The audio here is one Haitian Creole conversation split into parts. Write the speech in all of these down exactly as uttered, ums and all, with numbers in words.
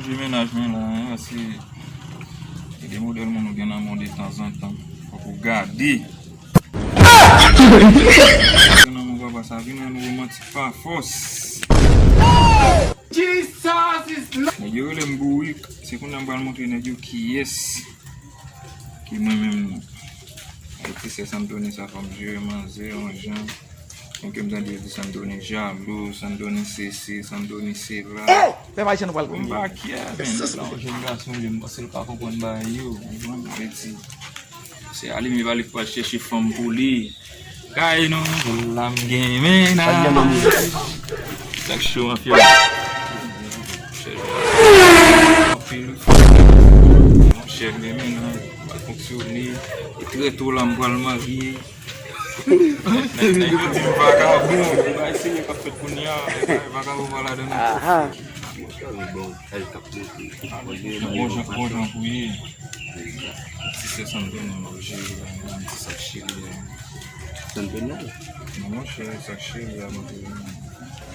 Mennaj mwen la, hein, paske e de modèl moun ou gen nan men w de tanzantan. Fòk ou gade. Nan men papa sa vin rann ou romantik pa fòs. Jesus is Lord. Nèg yo rele m bourik. Se kounye a m pral montre nèg yo kiyès ki mwen menm nan. Ayiti se Santoni sa fò m jere manzè yon jan. Gen ke m tande yo di Santoni jalou, Santoni sesi, Santoni sela. Pèp ayisyen nou pral. Bon, m pa kè, men, se sa, yon jèn gason, li, m panse l pa konprann bagay yo, ou konprann? Sa vle di, se a li menm, li pral chèche fanm pou li. Kay nou, pou la m gen mennaj. Sa k cho, mafya? Anpil. Monchè, m gen mennaj, m pral fonksyone. E trè to la, m pral marye. Nèg yo di m vakabon, e bagay serye k ap fèt kounye a, e bagay vakabon pa ladan non. Aha. Bon jan, bon jan pou ye. Ti sè Santoni, non, jere la, yon ti sak cheri a. Santoni? Non, monchè, sak cheri a, monchè.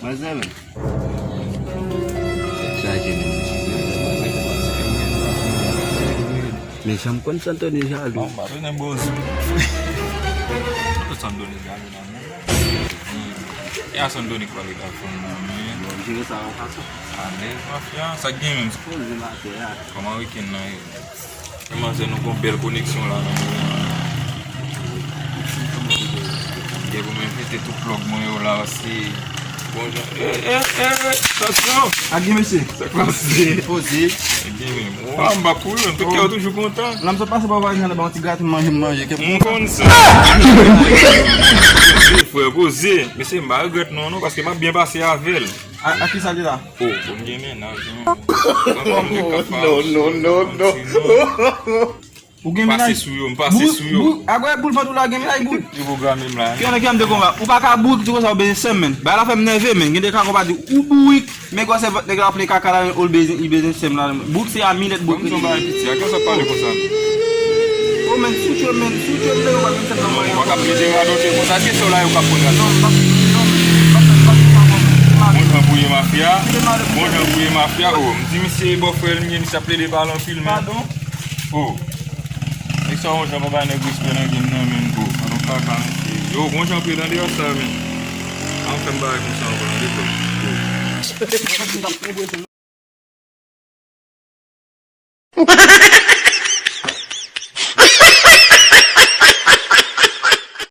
Manzè menm. Chaje menm. Men jan m konn Santoni jalou. Bon, m pa bezwen ba w zoom. Santoni jalou nan men. E a Santoni k pale ka fanm nan men. Bon, m jere sa yon fason. Alèz, mafya. Sa k gen menm? Poze m atè a. Kòman wikenn nan ye? Manzè, nou gon bèl koneksyon la nan moman an. Gen pou m envite tout plòg mwen yo la, paske bon jan. Eh, eh, eh, eh, tansyon! Ak gen mesye. Sa k pase? Poze. Gen menm. Wa, m pa kouri, men tout kè yo toujou kontan. Lè m sot pase pa vwazen an, ba yon ti graten manje, m manje. M konn sa. Poze, frè, poze. Mesye, m pa regrèt non, non, paske m ap byen pase avè l. A, a kisa li la? Oh, bon, m gen mennaj, non. Non, non, non, non. Ou gen mennaj? Pase sou yo, m pase sou yo. Bout, agwè boul vant ou la gen mennaj boul. Yo pwograme m la. Ki ane ki ane de konba? Ou pa ka boul ti konsa ou bezwen sèm, men. Bagay la fè m nève, men. Gen de ka konba di ou bourik, men gwosè vant nèg la ap plen kaka la, men ou l bezwen, li bezwen sèm la. Bout se a minèt bout. Kòm son bagay piti, a kisa w pale konsa? Oh, men, si w tchwe, men, si w tchwe m, men, ou pa gen sèm nan mwen. Non, ou pa ka plede radote konsa, se sèw la yo ka pran radote. Non, m pa, non, m pa, m pa, m pa, m pa, m pa. Bon jan pou ye mafya. Bon jan pou ye mafya, oh, m di misye bòfrè l, m ye, misye ap plede pale anpil, men. Padon? Oh. Nèg sa yon jan pa bay nèg respè nan game nan, men, oh. An nou kaka, mesye. Yo, bon jan pou ye tande yo sa, men. An fè m bagay konsa ankò, tande, bro. Oh.